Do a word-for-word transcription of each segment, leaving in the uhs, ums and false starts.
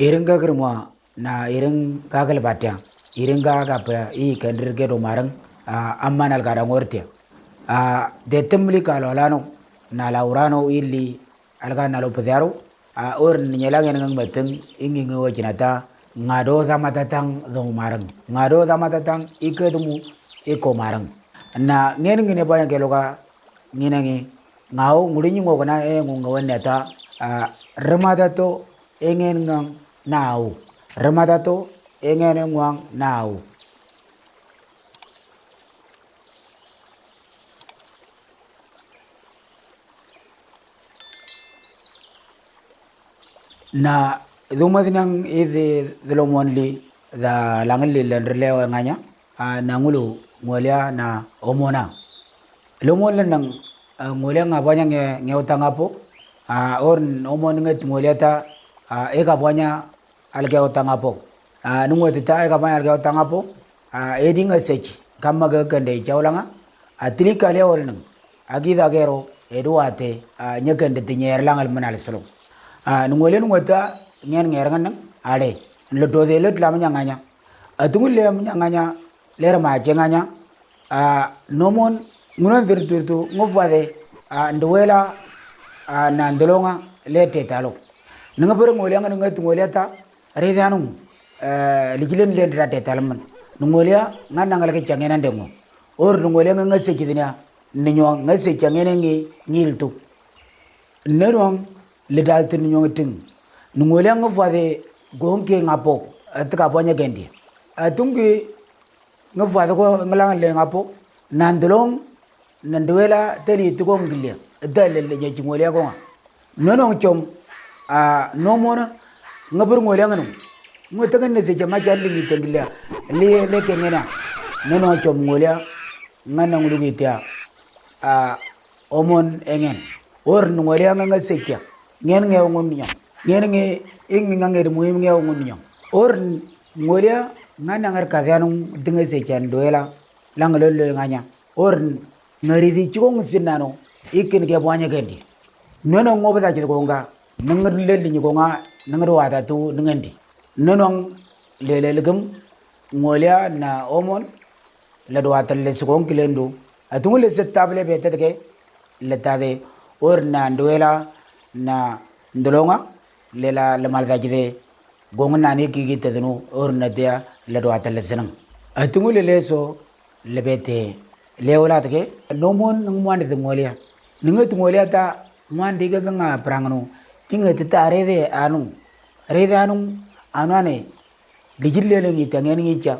Iring ka kiri mua na iring ka kele batia. Iring ka ka pe i kendri ke do marang, a, amman al kada ngortia. A, detem li ka lo lano, na la urano ili al ka na lo pediaro. A, or ni nyela ngen ngang meteng, ingi ngi wajinata, ngado dama tatang do marang. Ngado dama tatang ike dumu iko marang. Na ngen ngine banya ke lo ka, ngine ngi, ngau nguri nyi ngo kana e ngu ngawen neta, a, remata to engen ngang nau. Remata to engen nguang nau. Na duma dinang idi delomon li da langil li lenreleo nganya, a, na ngulu ngolia na omona. Lomon lenang, a, ngolia nga banya nge, nge utang apo, a, or omon nget ngolia ta, a, eka banya alge utang apo. A, nungo tita eka banya alge utang apo, a, eding a sech, kama ge kende jaulanga, a, tili kalia olnang, agi da gero, edu ate, a, nyekende tinyer langal manal selo. A, nungo le nungo ta, ngen ngerangan nang, ade, lo do de lo tlama nyanganya. A, tungu le nyanganya, le rama jenganya, a, nomon, ngunan dirturtu, ngufade, a, nduela, a, na ndolonga, le tetalo. Nanga pere ngolia nga nanga tu ngolia ta, re danu, a, lijilen le ndra tetalman. Ngolia, nga nangal ke changena ndengo. Or ngolia nga nga sechidina, ninyo nga sechangena ngi, ngiltu. Nerong, le daltu ninyo ngeting. Ngolia ngufade, gongke ngapo, atka ponya gendi. Atungi, ngufade ko ngalang le ngapo, nandolong, nanduela, teli tuko ngilia. Dal le le nyaji ngolia ko nga. Nonong chom, a, nomona, ngabur ngolia nganong. Ngotakan ne se jama jan lingi tenggilia. Le, le kengena. Nonong chom ngolia, nganang lugitia. A, omon engen. Or ngolia nga nga secha. Ngen nge ongun nyong. Ngen nge ing nga nge muhim nge ongun nyong. Or ngolia nga nangar kadianung dinga secha nduela. Lang lolo nganya. Or ngari di chukong sinano. Ikin ke buanya kendi. Nono ngoba ta chit konga. Nangar leli nyi konga. Nangar wata tu nangendi. Nonong lele legem. Ngolia na omon. La dua tal le sukong kilendu. Atungu le se table be tetke. Le tade. Or na nduela. Na ndolonga. Le la le mal dajide. Gong nani kiki tednu. Or na dia. Le dua tal le senang. Atungu le leso. Le bete. Le ola teke. Nomon nang muan de ngolia. Ninga tu ngolia ta. Muan de ga nga prangnu. Tinga tita arede anu. Arede anu. Anu ane. Dijil le ngi tangen ngi cha.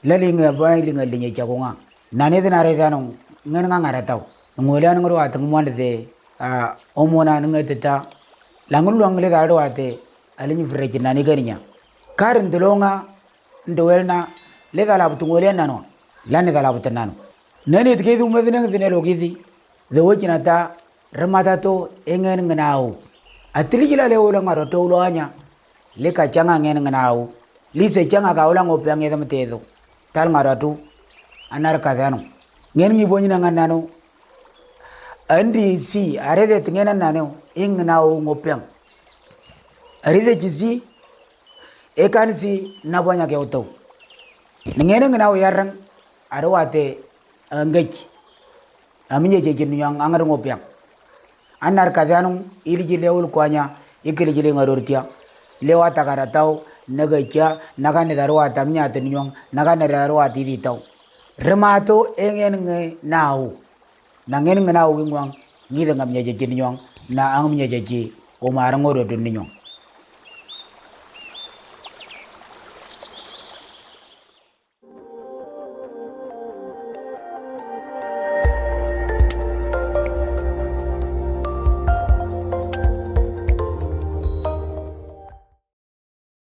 Lali nga bai linga linga cha konga. Nane de nare dano ngen nga ngara tau. Ngolia nang ro atang muan de, a, omona nang teta. Langun luang le dado ate. Alinyi freji nani kaninya. Kar ndolonga ndoelna le dala butu ngolia nano. Lane dala butu nano. Nane tike du medinang dine logidi. De wajinata. Remata to engen ngenau. Atili jila le ulang aro to ulo anya. Le ka changa ngen ngenau. Li se changa ka ulang opiang edam tedo. Tal ngaratu. Anar kadano. Ngen ngi bonyina nganano. Andi si arede tengena nano. Ing ngenau ngopiang. Arede jisi. Ekan si nabanya ke oto. Nengena ngenau yarang. Aro ate engage. Aminye je jin yang angar ngopiang. Anar kadianung ili ji leul kuanya ikili ji lenga rortia. Lewa takara tau naga cha naga ne darwa tamnya tenyong naga ne darwa tidi tau. Remato engen nge nau. Nangen nge nau wingwang ngide ngam nyaje jin nyong na ang nyaje ji omar ngoro dun nyong.